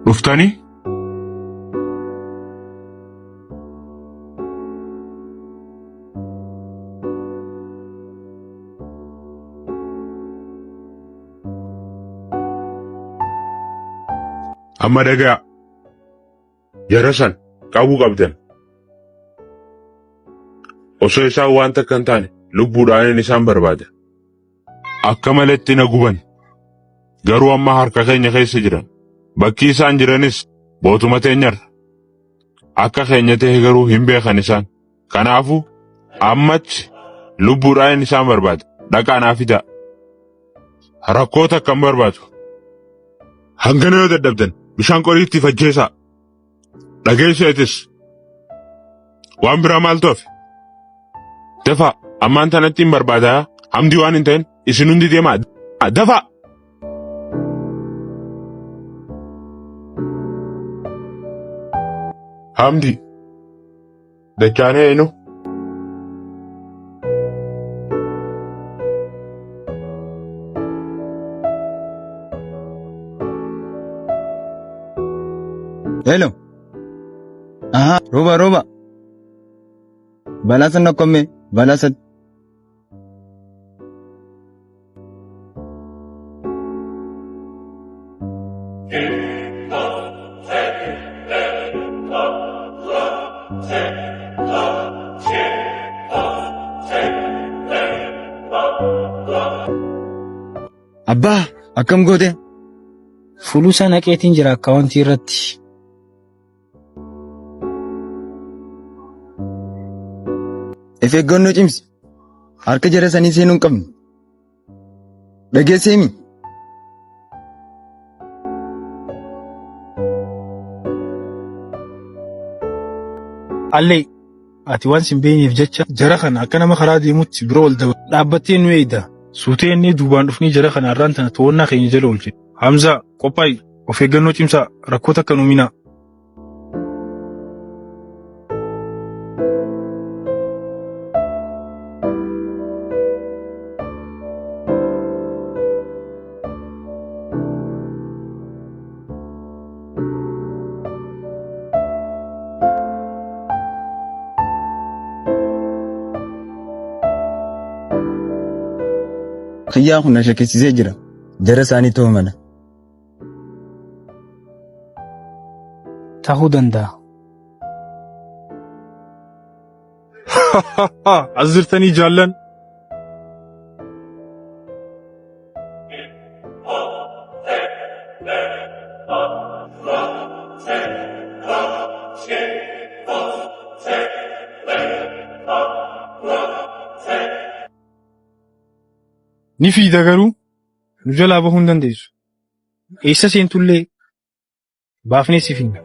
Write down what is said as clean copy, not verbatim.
Dhuftanii? Amma dhaga'a. Jara san qabuu qabdan. Osoo isaan waan takka hin taane lubbuudhaanin isaan barbaada. Akka maletti na guban. Garuu amma harka keenya keessa jiran. Bakki isaan jiranis bootuma teenyarra. Akka keenya ta'e garuu hin beekan isaan. Kanaafuu ammatti lubbuudhaanin isaan barbaada. Dhaqaa naa fidaa. Rakkoo takka hin barbaadu. Hangana yoo dadhabdan bishaan qoriitti fajjeessaa. Dhageesseetis. Waan biraa maaltu hafe? Dafaa ammaan tanatti hin barbaadaa hamdii waan hin ta'in isin hundi deemaa. Dafaa! Hamdi dachaanee eenyu? Hello. Aha, rooba rooba. Balaa san akkomme balaa san. Abbaa akkam goote? Fuluusaa naqeetiin jira akkaawuntii irratti. Of eeggannoo cimsi. Harka jara sanii seenuu hin qabnu. Dhageesseemi. Allee ati waan sin beekneef jecha jara kana akka nama karaa deemutti bira ol daba. Dhaabbattee nu eegda. Suutee inni duubaan dhufnee jara kana har'aan tana to'annaa keenya jala oolche. Hamzaa qophaa'i of eeggannoo cimsaa rakkoo takka nu minaa. Kiyyaa kun na shakkisiisee jira. Jara isaanii ta'uu mala. Tahuu danda'a. As jirtanii jaallan. Ni fiida garuu nu jalaa bahuu hin dandeessu. Eessa seentullee baafnee si finna.